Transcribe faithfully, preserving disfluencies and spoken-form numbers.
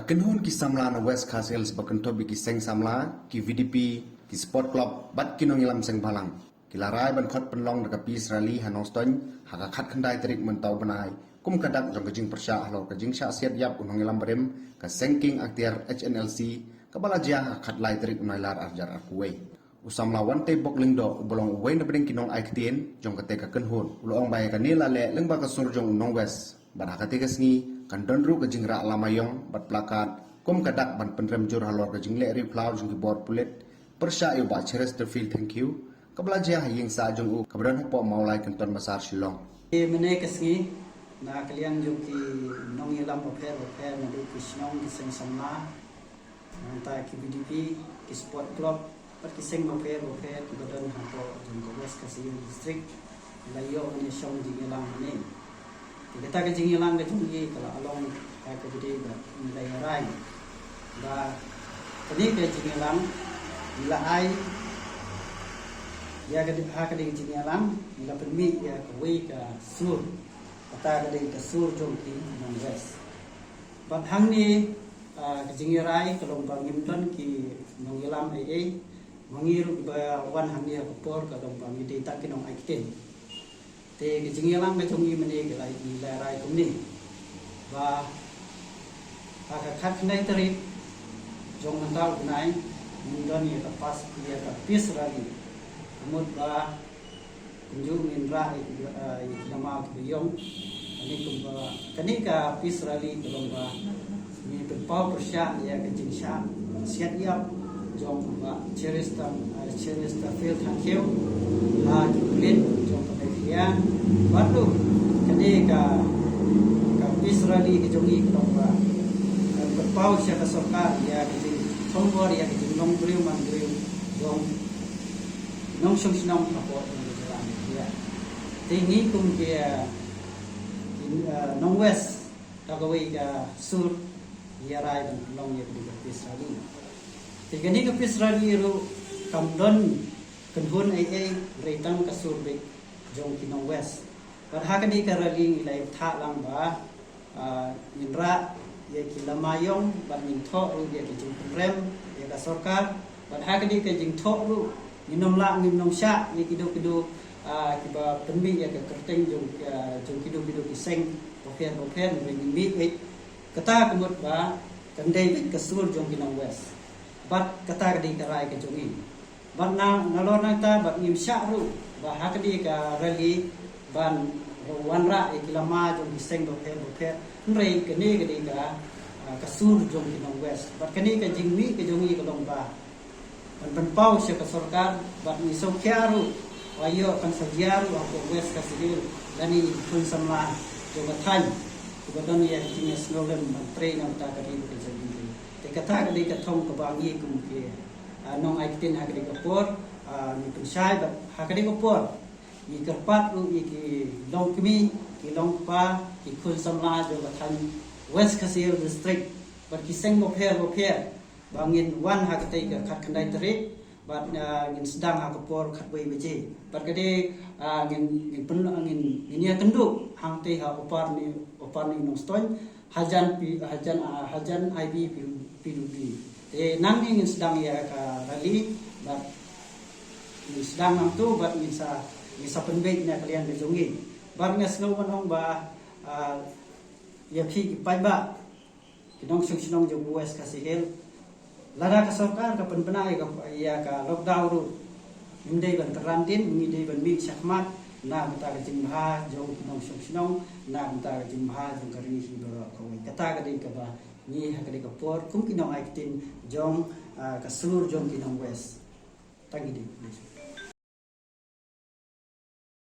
Kynhun ki samla na West Khasi Hills ba kynthup ïa ki seng samla, ki V D P, ki sport club bad ki nongïalam seng bhalang, ki la rai ban khot pynlong da ka peace rally ha Nongstoiñ ha ka khatkhyndai tarik mynta u bnai, kum ka dak jong ka jingpyrshah halor ka jingshah siat ïap u nongïalam barim ka Seng King Aktiar H N L C, kaba la jia ha ka khatlai tarik u Nailar arhajar arphew wei. U samla Wantei Bok Lyngdoh, uba long uwei na pdeng ki nongai ktien jong katei ka kynhun, u la ong ba ïa kane la leh lyngba ka sur jong u nong West. Bad ha katei ka sngi kan don ruh ka jingrah lama ïong bad plakat, kum ka dak ban pynrem jur halor ka jingleh riewphlaw jong ki bor pulit pyrshah ïa u Bah Cheristerfield Thangkhiew, kaba la jia ha ïing sah jong u kaba don hapoh Mawlai Kynton Massar, Shillong. Mynne ka sngi, na ka liang jong ki nongïalam bapher bapher naduh ki shnong, ki seng samla, nangta ki V D P, ki sport club bad ki seng bapher bapher kiba don hapoh jong ka West Khasi Hills District, la ïoh ban ïashong jingïalang mynne. Te kata ka jingïalang ka jong ngi ka la long ha kaba dei ba ngi la ïa rai ba kane ka jingïalang ngi la ai ïa ka, ha kane ka jingïalang ngi la pynmih ïa kawei ka sur, kata ka dei ka sur jong ki nong West. Bad hangne, ah, ka jingïarai ka long ba ngim don ki nongïalam ei ei, ma ngi ruh ba wan hangne ha ka por ka long ba ngi dei tang ki nongai ktien. Te ka jingïalang ka jong ngi mynne ka la, ngi la rai kumne ba ha ka khatkhyndai tarik jong mynta u bnai ngin don ïa ka pas, ïa ka peace rally. Ka mut ba kumjuh ngin rah ïa ki, ah, ïa ki lama kiba ïong. Kane kumba, kane ka peace rally ka long ba ngi pynpaw pyrshah ïa ka jingshah siat ïap jong u Bah Cherister, ah, Cheristerfield Thangkhiew ha ki pulit jong ka Meghalaya. Bad ruh kane ka, ka peace rally ka jong ngi ka long ba, ah, pynpaw sha ka sorkar ïa ka jingthombor ïa ka jinglong briew man briew jong nongshong shnong hapoh jong ka jylla Meghalaya. Te ngi kum ki, ah, ki, ah, nong West, ka kawei ka sur ïa rai ban pynlong ïa kane ka peace rally. Te kane ka peace rally ruh kam don kynhun ei ei, hynrei tang ka sur beit jong ki nong West. Bad ha kane ka rally ngi la ïa bthah lang ba, ah, ngin rah ïa ki lama ïong bad ngin thoh ruh ïa ki jingpynrem ïa ka sorkar. Bad ha kane ka jingthoh ruh ngin ym lah, ngin ym shah ïa kito kito, ah, kiba pynmih ïa ka kyrteng jong, ah, jong kito kito ki seng bapher bapher, hynrei ngin mih beit. Kata ka mut ba kan dei beit ka sur jong ki nong West. Bad kata ka dei ka rai ka jong ngi. Bad na, nalor nangta bad ngim shah ruh ba ha kane ka rally ban wanrah ïa ki lama jong ki seng bapher bapher, hynrei kane ka dei ka, ah, ka sur jong ki nong West. Bad kane ka jingmih ka jong ngi ka long ba ban pynpaw sha ka sorkar, bad ngi sngewkhia ruh ba ïoh kan sa jia ruh hapoh West Khasi Hills lane ki khun samla jong ka thaiñ kiba don ïa ka jingïasngewlem ban trei na bynta ka ri bad ka jaitbynriew. Te kata ka dei ka thong kaba ngi kum ki, ah, nongai ktien ha kane ka por, ah, ngi pynshai bad ha kane ka por ngi kyrpad ruh ïa ki longkmie, ki longkpa, ki khun samla jong ka thaiñ West Khasi Hills District bad ki seng bapher bapher ba ngin wan ha katei ka khatkhyndai tarik bad, ah, ngin sdang ha ka por khatwei baje. Bad ka dei, ah, ngin, ngin pyn, ngin, ngin ïakynduh hangtei ha u Upper New, u Upper New Nongstoiñ, hajan P, hajan, ah, hajan I B P W P. Te nangne ngin sdang ïa ka rally bad ngin sdang nangtu bad ngin sa, ngin sa pynbeit na ka liang ka jong ngi. Bad nga sngew ban ong ba, ah, ïa phi ki paidbah, ki nongshong shnong jong West Khasi Hills, lada ka sorkar ka pynbna ïa ka, ïa ka lockdown ruh, ngim dei ban kyrdan dien, ngi dei ban mih shakhmat na bynta ka jingbha jong ki nongshong shnong, na bynta ka jingbha jong ka ri hi baroh kawei. Kata ka dei kaba ngi ha kane ka por kum ki nongai ktien jong, ah, ka sur jong ki nong West. Tang kine.